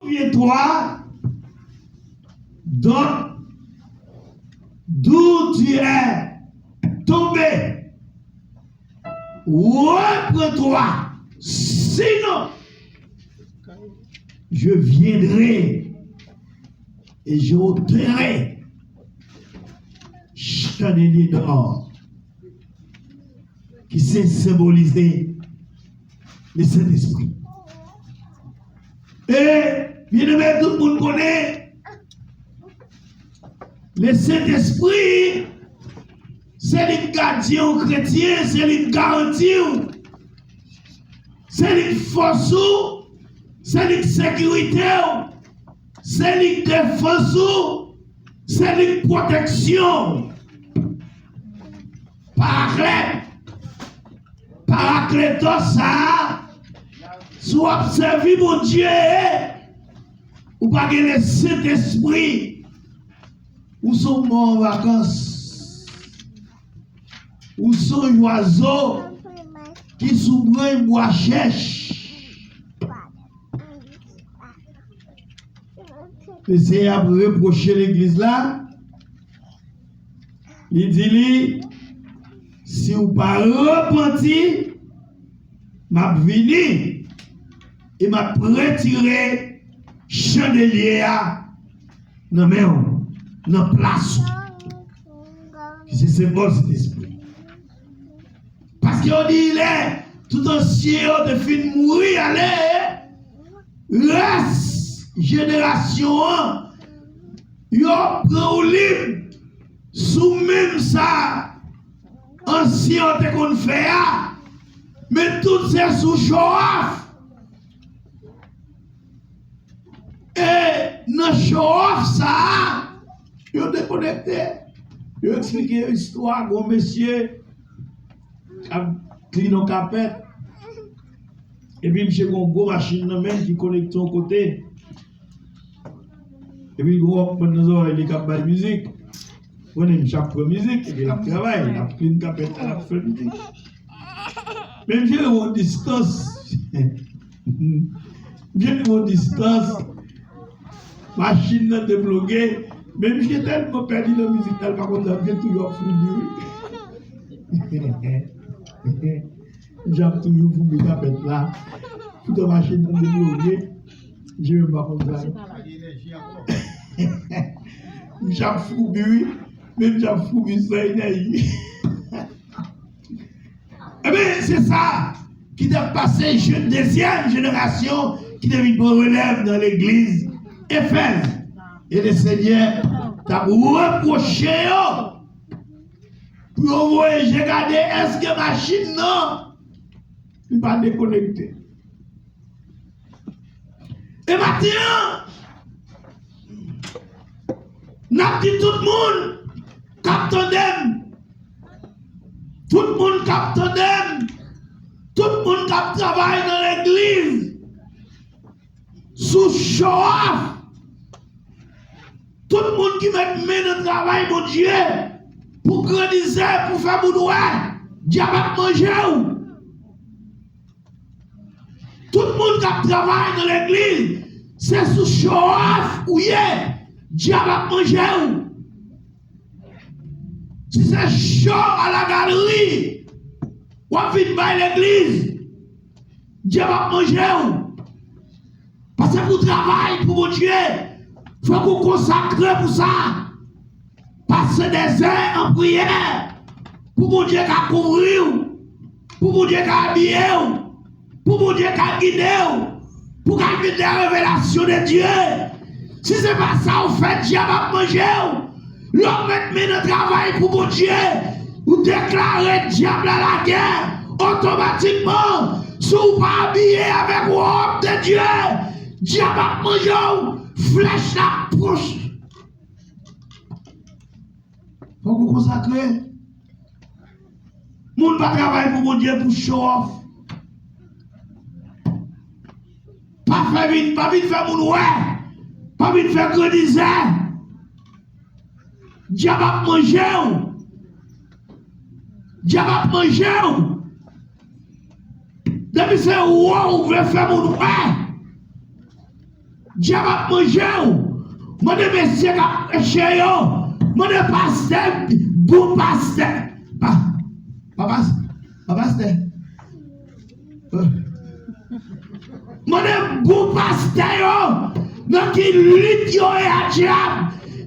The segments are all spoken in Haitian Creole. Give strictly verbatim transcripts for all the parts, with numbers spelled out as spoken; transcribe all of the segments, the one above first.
Réveille-toi donc d'où tu es tombé. Reprends-toi. Sinon, je viendrai et j'ôterai chandelier d'or qui se symbolisait le Saint-Esprit. E, byeneme, tout moun konnen, le Sentespri, se li k gadyen w kretyen, se li k garanti w, se li k fòs ou, se li k sekirite w, se li k defans ou, se li k pwoteksyon w. Paraklèt. Parakletos sa a, si w ap sèvi Bondye, ou pa gen le Sentespri, ou se yon mò an vakans. Ou se yon zwazo ki sou branch bwa chèch. Mesye ap repwoche legliz la. Li di li, si w pa repanti, m ap vini e m ap retire chandelye a nan men w, nan plas ou. Ki se senbòl Sentespri. Paske yo di lè tout ansyen yo te fin mouri ale, rès jenerasyon an, yo pran ou lib sou menm sa ansyen yo te konn fè a, men tout se sou show off. E nan show off sa a, yo dekonekte. Yo eksplike istwa gon mesye k ap klin yon kapèt. Epi misye gon gwo machin nan men l ki konekte yon kote. Epi gon Walkman nan zòrèy li k ap bay mizik. Konnen misye ap pran mizik, epi l ap travay, l ap klin kapèt la, l ap fè mizik. Men misye rive yon distans. Misye rive yon distans. Machin nan debloke. Men misye tèlman pèdi nan mizik la, l pa konn sa, misye toujou ap foubi, wi. Misye ap toujou foubi kapèt la. Poutan machin nan debloke. Misye menm pa konn sa. Misye ap foubi, wi. Men misye ap foubi san enèji. Ebyen, se sa ki t ap pase je-, dezyèm jenerasyon ki te vin pran relèv nan legliz Efèz. E le Senyè t ap repwoche yo pou yo voye je gade èske machin nan li pa dekonekte. E maten an, n ap di tout moun k ap tande m, tout moun k ap tande m, tout moun k ap travay nan legliz, sou show off, tout moun ki met men nan travay Bondye, pou grandizè, pou fè moun wè, dyab ap manje w. Tout moun k ap travay nan legliz, se sou show off ou ye, dyab ap manje w. Si se show à la galerie w ap vin bay legliz, dyab ap manje w. Paske pou travay pou Bondye, fòk ou konsakre pou sa. Pase dèzè an priyè pou Bondye ka kouvri w, pou Bondye ka abiye w, pou Bondye ka gide w, pou ka gen de revelasyon de Dye. Si se pa sa w fè, dyab ap manje w. Lè w met men nan travay pou Bondye, ou deklare dyab la lagè. Otomatikman, si w pa abiye avèk wòb de Dye, dyab ap manje w, flèch la ap pwonch. Fòk ou konsakre. Moun pa travay pou Bondye pou show off. Pa fè vin, pa vin fè moun wè. Pa vin fè grandizè. Dyab ap manje w. Dyab ap manje w. Depi se wè ou vle fè moun wè. Dyab ap manje w. Mande mesye k ap preche yo. Mande pastè, bon pastè. Pa, pa, pas- pa pastè. Mande bon pastè yo nan ki lit yo ye a dyab.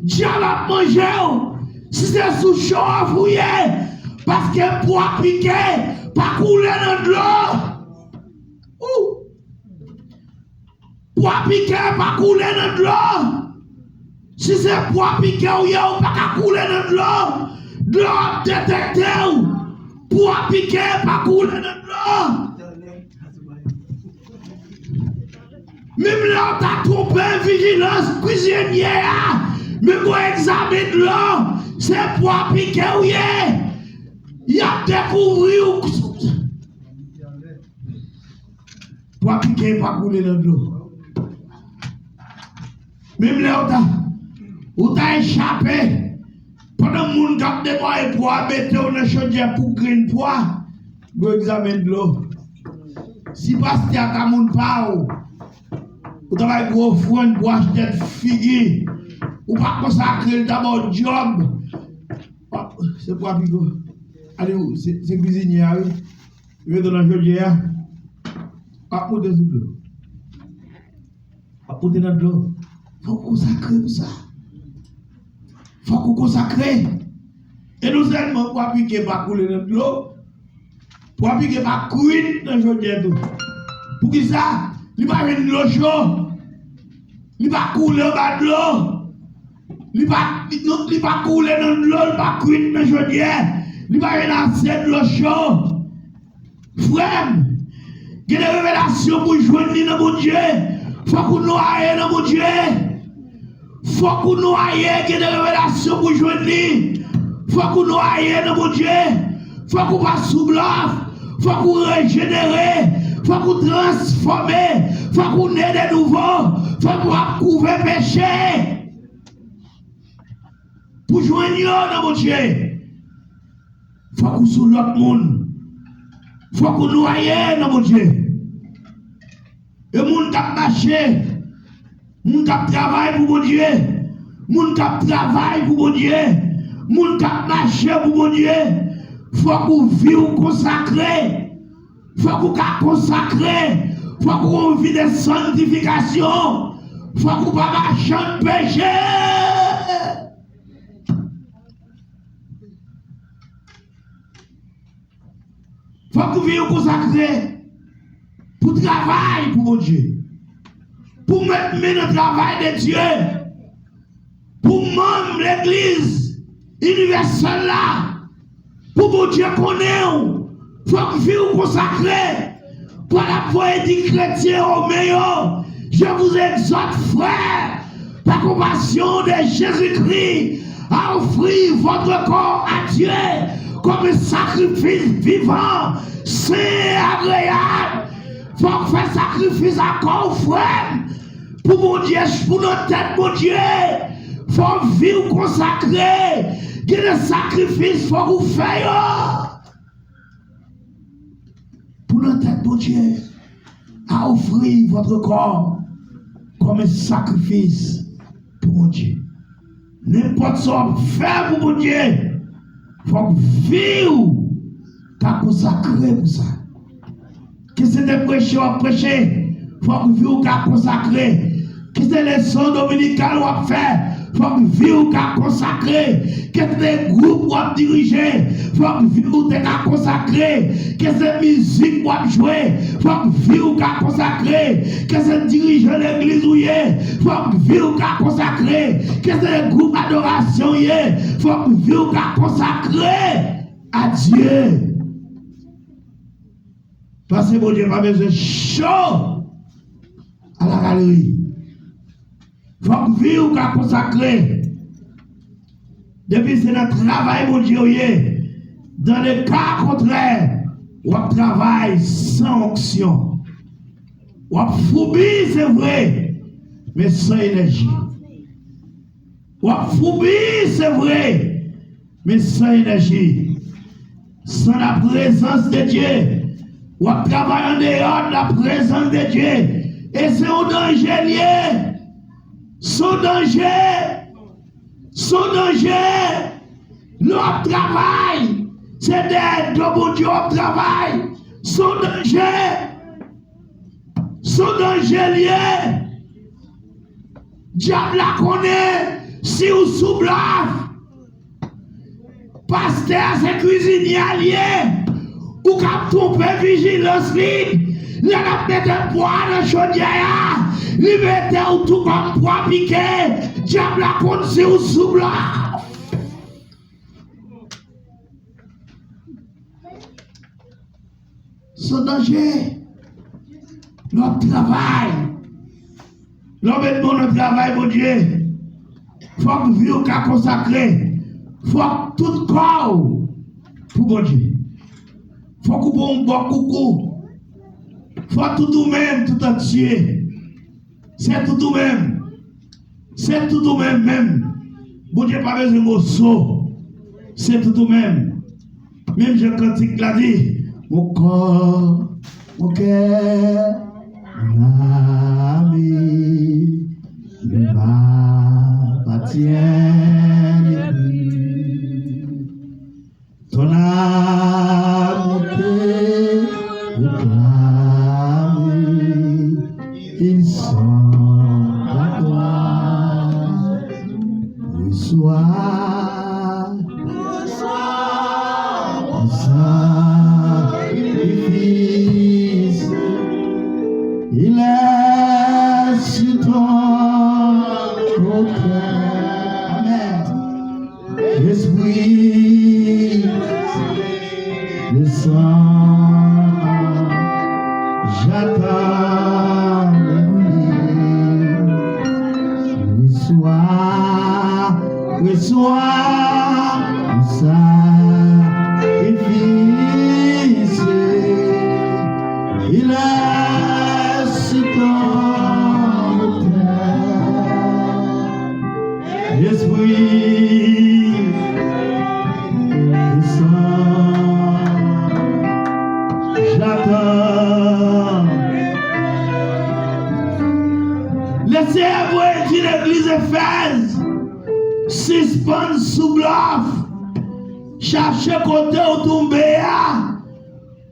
Dyab ap manje w. Si se sou show off ou ye, paske pwa pike pa koule nan dlo. Ou. Pwa pike pa koule nan dlo. Si se pwa pike w ye, ou pa ka koule nan dlo. Dlo ap detekte w. Pwa pike pa koule nan dlo. Menm lè w ta twonpe vijilans kwizinye a, menm yon egzamen dlo, se pwa pike w ye. Y ap dekouvri w. Pwa pike pa koule nan dlo. Menm lè w ta, ou ta echape, pandan moun k ap netwaye pwa a mete w nan chodyè pou grenn pwa, gwo egzamen dlo. Si pastè a ta moun pa w, ou ta bay gwo ofrann pou achte figi, ou pa konsakre l, ta ba w djòb. Ah, se pwa pike w. Ale, se, se kwizinye a, wi. Li mete w nan chodyè a. W ap moute sou dlo. W ap moute nan dlo. Fòk ou konsakre pou sa. Fòk ou konsakre. E non sèlman pwa pike pa koule nan dlo, pwa pike pa kwit nan chodyè tou. Poukisa? Li pa jwenn dlo cho. Li pa koule anba dlo. Li pa, li, non, li pa koule nan dlo, li pa kwit nan chodyè. Li pa jwenn ase dlo cho. Frè m, gen de revelasyon pou jwenn li nan Bondye. Fòk ou nwaye nan Bondye. Fòk ou nwaye, gen de revelasyon pou jwenn li. Fòk ou nwaye nan Bondye. Fòk ou pa sou blòf. Fòk ou rejenere. Fòk ou transfòme. Fòk ou ne de nouvo. Fòk ou ap kouve peche. Pou jwenn yo nan Bondye, fòk ou sou lòt moun. Fòk ou nwaye nan Bondye. E moun k ap mache, moun k ap travay pou Bondye, moun k ap travay pou Bondye, moun k ap mache pou Bondye, fòk ou vi w konsakre. Fòk ou ka konsakre. Fòk ou gen yon vi de santifikasyon. Fòk ou pa machann peche. Fòk ou vi w konsakre pou travay pou Bondye. Pou met men nan travay de Dye. Pou manm legliz inivèsèl la, pou Bondye konnen w, fòk vi w konsakre. Pòl ap voye di kretyen women yo, je vous exhorte, frères, par compassion de Jésus-Christ, à offrir votre corps à Dieu comme un sacrifice vivant, saint et agréable. Fòk fè sakrifis a kò w, frè m. Pou Bondye, pou nan tèt Bondye, fò vi w konsakre. Gen de sakrifis fòk ou fè yo. Pou nan tèt Bondye, à offrir votre corps comme un sacrifice pour Bondye. Nenpòt sa w ap fè pou Bondye, fòk vi w ka konsakre pou sa. Ke se te preche w ap preche, fòk vi w ka konsakre. Ke se leson dominikal w ap fè, fòk vi w ka konsakre. Ke se te gwoup w ap dirije, fòk vi w te ka konsakre. Ke se mizik w ap jwe, fòk vi w ka konsakre. Ke se dirijan legliz ou ye, fòk vi w ka konsakre. Ke se gwoup adorasyon w ye, fòk vi w ka konsakre a Dye. Paske Bondye pa bezwen cho a la galeri. Fòk vi w ka konsakre. Depi se nan travay Bondye w ye, dans le cas contraire, w ap travay san onksyon. W ap foubi, se vre, men san enèji. W ap foubi, se vre, men san enèji. San la prezans de Dye, w ap travay andeyò de la prezans de Dye. E se yon danje l ye. Se yon danje. Se yon danje. Lè w ap travay, se dèyè do Bondye w ap travay. Se yon danje. Se yon danje l ye. Dyab la konnen si w sou blòf. Pastè a se kwizinye a l ye. Ou k ap twonpe vijilans li. Lè l ap mete pwa nan chodyè a, li mete w tou kòm pwa pike. Dyab la konn si w sou blòf. Se yon danje. Lè w ap travay, lè w met men w nan travay Bondye, fòk vi w ka konsakre. Fòk tout kò w pou Bondye. Fòk ou bon yon bò koukou. Fòk tout ou menm, tout antye. Se tout ou menm. Se tout ou menm, menm. Bondye pa bezwen moso. Se tout ou menm. Menm jan kantik la di, mon corps, mon cœur, mon âme, ne m'appartiennent plus. Ton amour te réclame, ils sont à toi. Reçois, reçois mon sacrifice, il est sur ton autel. Amen. Esprit de sang, j'attends le bruit. Reçois, reçois mon sacrifice. Il est sur ton autel. Esprit de sang, j'attends. Lesenyè voye di legliz Efèz, sispann sou blòf. Chache kote w tonbe a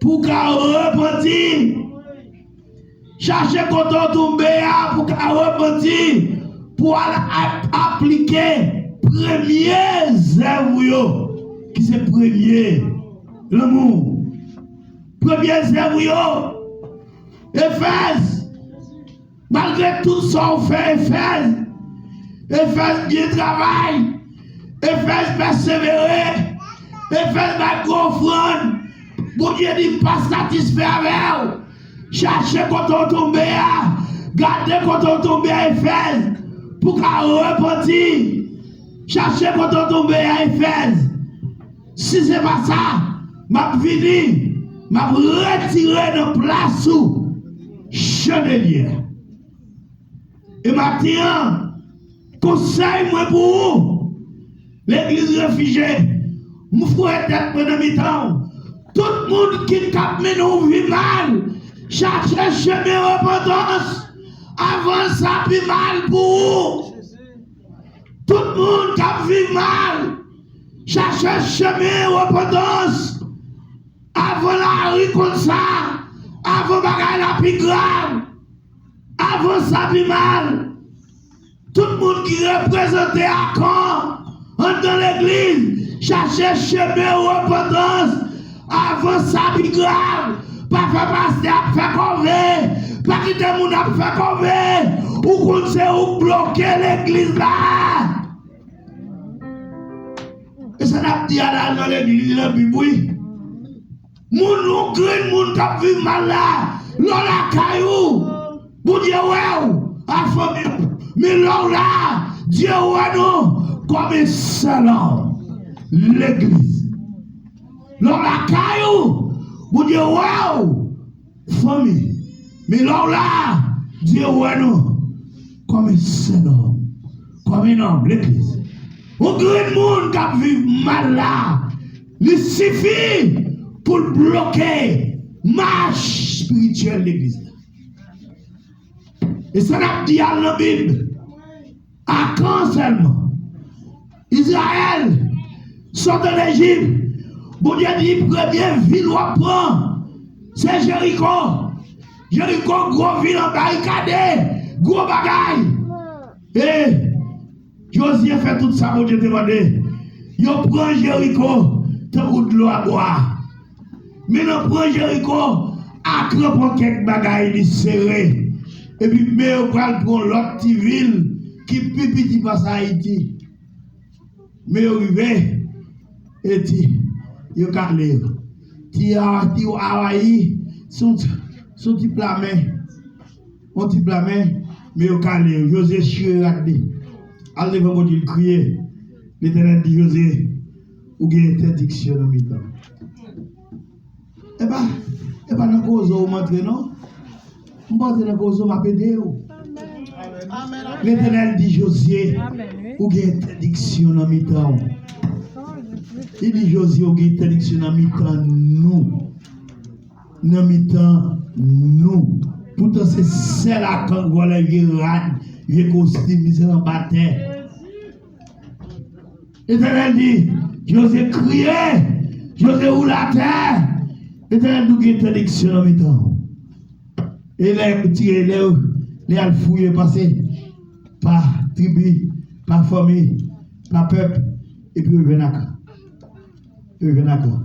pou w ka repanti. Chache kote w tonbe a pou w ka repanti, pou w al ap-, aplike premye zèv ou yo, ki se premye lanmou. Premye zèv ou yo. Efèz, malgre tout sa w fè, Efèz, Efèz byen travay, Efèz pèsevere, Efèz bay gwo ofrann, Bondye di m pa satisfè avè w. Chache kote w tonbe a. Gade kote w tonbe a, Efèz, pou w ka repanti. Chache kote w tonbe a, Efèz. Si se pa sa, m ap vini, m ap retire nan plas ou chandelye a. E maten an, konsèy mwen pou ou, legliz refijye, m foure tèt mwen nan mitan w. Tout moun ki t ap mennen w vi mal, chache chemen repantans avan sa pi mal pou ou. Tout moun k ap viv mal, chache chemen repantans avan lari konn sa, avan bagay la pi grav. Avan sa pi mal, tout moun ki reprezante akan anndan legliz, chache chemen repantans avan sa pi grav. Pa fè pastè ap fè kòve, pa kite moun ap fè kòve. Ou konn se ou k bloke legliz la. E sa n ap di a la nan legliz, nan Bib, wi. Moun, yon grenn moun k ap viv mal la, lè w lakay ou, Bondye wè w, a fanmi w. Men lè w la, Dye wè nou kòm yon sèl òm, legliz. Lè w lakay ou, Bondye wè w, fanmi. Men lè w la, Dye wè nou kòm yon sèl òm, kòm yon nonm, legliz. Yon grenn moun k ap viv mal la, li sifi pou l bloke mach espirityèl legliz la. E sa n ap di a nan Bib. A kan sèlman? Izrayèl sot ann Ejip. Bondye di, premye vil w ap pran, se Jeriko. Jeriko, gwo vil an barikade, gwo bagay. E Jozye fè tout sa Bondye te mande. Yo pran Jeriko tankou dlo a bwè. Men nan pran Jeriko, Akan pran kèk bagay li sere. Epi men yo pral pran lòt ti vil ki pi piti pase Ayiti. Men yo rive, e ti, yo kale yo. Ti a, ti Awayi, se yon ti, se yon ti pla men. Yon ti pla men, men yo kale yo. Jozye chire rad li. Al devan Bondye, li kriye. Letènèl di Jozye, ou gen entèdiksyon nan mitan w. E pa, e pa nan kozo w m antre non. M pa antre nan kozo, m ap ede w. Letènèl di Jozye, ou gen entèdiksyon nan mitan w. Li di Jozye, ou gen entèdiksyon nan mitan nou. Nan mitan nou. Poutan se sèl Akan k vòlè vye rad, vye kostim, li se anba tè. Letènèl di, Jozye kriye, Jozye woule atè. Letènèl di, ou gen entèdiksyon nan mitan w. E lè yo tire, lè yo, lè y al fouye, pase pa tribi, pa fanmi, pa pèp, epi yo jwenn Akan. Yo jwenn Akan.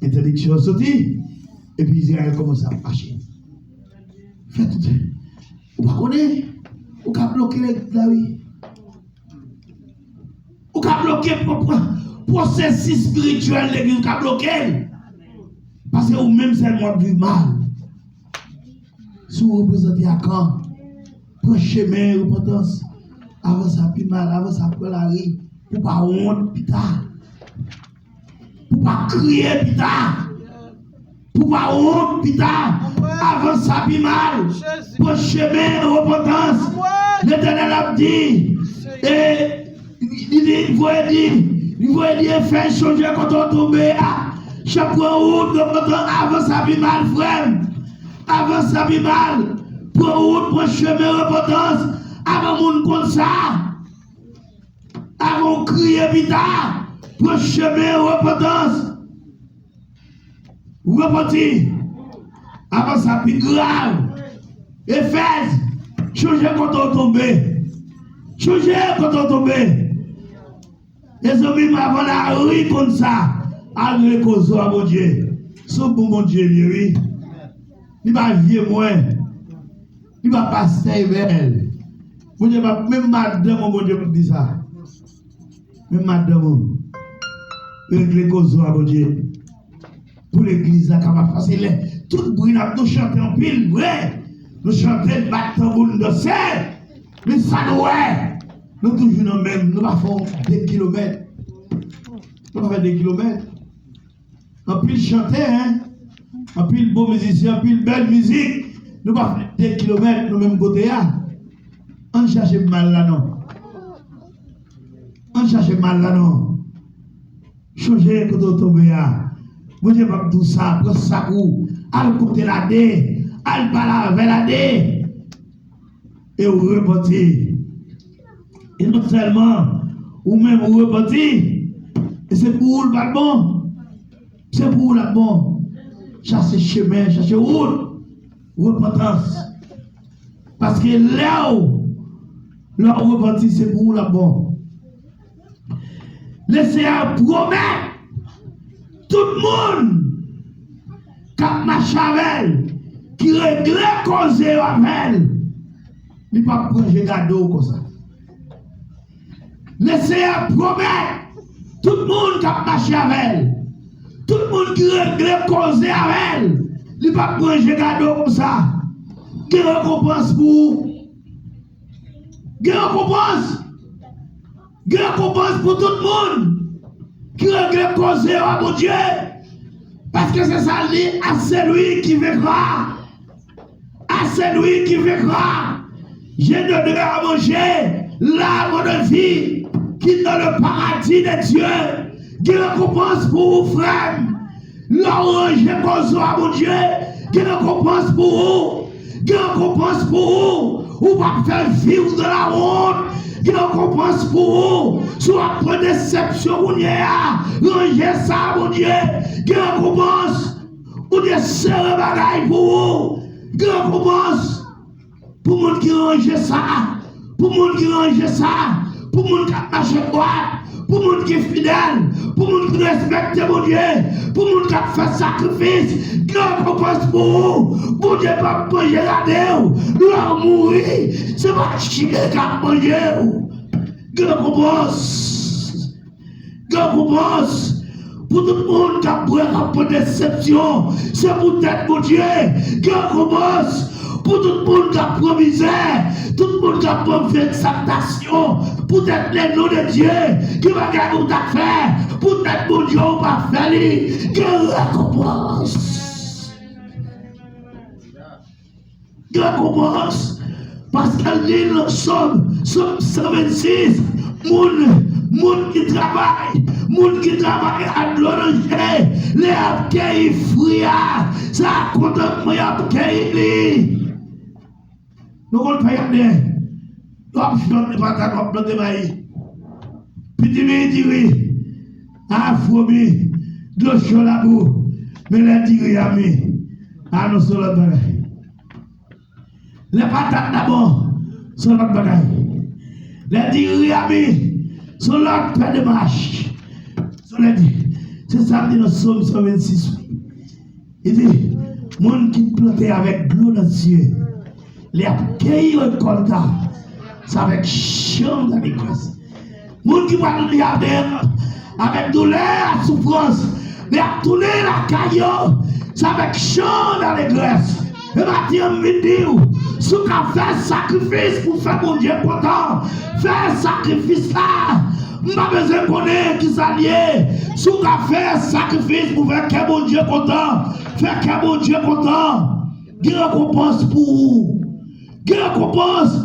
Entèdiksyon an soti, epi Izrayèl kòmanse ap mache. Fè tout. Ou pa konnen, ou ka bloke legliz la, wi. Ou ka bloke pwòp pwosesis espirityèl legliz, ou ka bloke l. Paske ou menm sèlman w ap viv mal. Si w reprezante Akan, pran chemen repantans. Avan sa pi mal, avan sa pran lari, pou w pa wont pita. Pou w pa kriye pita. Pou w pa wont pita. Avan sa pi mal, pran chemen repantans. Letènèl ap di, e li, li voye di, li voye di Efèz, chonje kote w tonbe a. Chak pran wout repantans avan sa pi mal, frè m. Avan sa pi mal, pran wout, pran chemen repantans. Avan moun konn sa, avan w kriye pita, pran chemen repantans. Repanti. Avan sa pi grav. Efèz, chonje kote w tonbe. Chonje kote w tonbe. Mezanmi, m avan lari konn sa, al regle koze w a Bondye. Se yon bon Bondye li ye, wi. Li pa vye mwen. Li pa pastè Ebèl. Bondye pa, menm madanm ou Bondye pou di sa. Menm madanm ou. Regle koze w a Bondye. Pou legliz la kapab fasil. Lè tout bri n ap nou chante anpil, vre. Nou chante, n bat tanbou, n danse. Men sa nou wè, nou toujou nan menm, nou pa fè yon de kilomèt. Nou pa fè de kilomèt. Anpil chante, en. Anpil bon mizisyen, anpil bèl mizik. Nou pa fè de kilomèt, nou menm kote a. Ann chache mal la non. Ann chache mal la non. Chonje kote w tonbe a. Bondye p ap di w sa, pran sak ou, al kote l a de, al pale avè l a de. E w repanti. E non sèlman ou menm ou repanti, e se pou ou l pa t bon. Se pou ou l ap bon. Chache chemen, chache wout repantans. Paske lè w, lè w repanti, se pou ou l ap bon. Lesenyè pwomèt tout moun k ap mache avè l, ki regle koze yo avè l, li p ap pran je gade w konsa. Lesenyè pwomèt tout moun k ap mache avè l, tout moun ki regle koze avè l, li p ap pran je gade w konsa. Gen rekonpans pou ou. Gen rekonpans. Gen rekonpans pou tout moun ki regle koze yo a Bondye. Paske se sa l di, à celui qui vaincra. À celui qui vaincra, je donnerai à manger l'arbre de vie qui est dans le paradis de Dieu. Gen rekonpans pou ou, frè m. Lè w ranje koze w a Bondye, gen rekonpans pou ou. Gen rekonpans pou ou. Ou p ap fè viv nan lawont. Gen rekonpans pou ou. Si w ap pran desepsyon kounye a, ranje sa, Bondye. Gen rekonpans. Bondye sere bagay pou ou. Gen rekonpans. Pou moun ki ranje sa, pou moun ki ranje sa, pou moun k ap mache dwat, pou moun ki fidèl, pou moun ki respekte Bondye, pou moun k ap fè sakrifis, gen rekonpans pou ou. Bondye p ap manje rade w. Lè w mouri, se pa chyen k ap manje w. Gen rekonpans. Gen rekonpans pou tout moun k ap bwè, k ap pran desepsyon. Se poutèt Bondye. Gen rekonpans pou tout moun k ap pran mizè, tout moun k ap pran vegzaltasyon. Poutèt le non de Dye, ki bagay ou ta fè? Poutèt Bondye ou pa fè li. Gen rekonpans. Gen rekonpans. Paske l di nan Sòm, Sòm san vennsis, moun, moun ki travay, moun ki travay ak dlo nan je, lè y ap keyi fwi a, se ak kontantman y ap keyi li. Nou konn fè y ap de, w ap jwenn patat, w ap plante mayi. Pitimi, diri, a, fwomi, dlo cho, labou. Men lè diri a mi, a non, se lòt bagay. Lè patat dabò, se lòt bagay. Lè diri a mi, se lòt pè de mach. Se lè di, se sa m di nan Sòm san vennsis, wi. Li di, moun ki plante avèk dlo nan zye, li ap keyi rekòlt la, se avèk chan dan legrès. Moun ki pral leve avèk doulè ak soufrans, li ap tounen lakay yo, se avèk chan dan legrès. E maten an, m vin di w, si w ka fè sakrifis pou fè Bondye kontan, fè sakrifis la. M pa bezwen konnen ki sa l ye. Si w ka fè sakrifis pou fè kè Bondye kontan, fè kè Bondye kontan. Gen rekonpans pou ou. Gen rekonpans.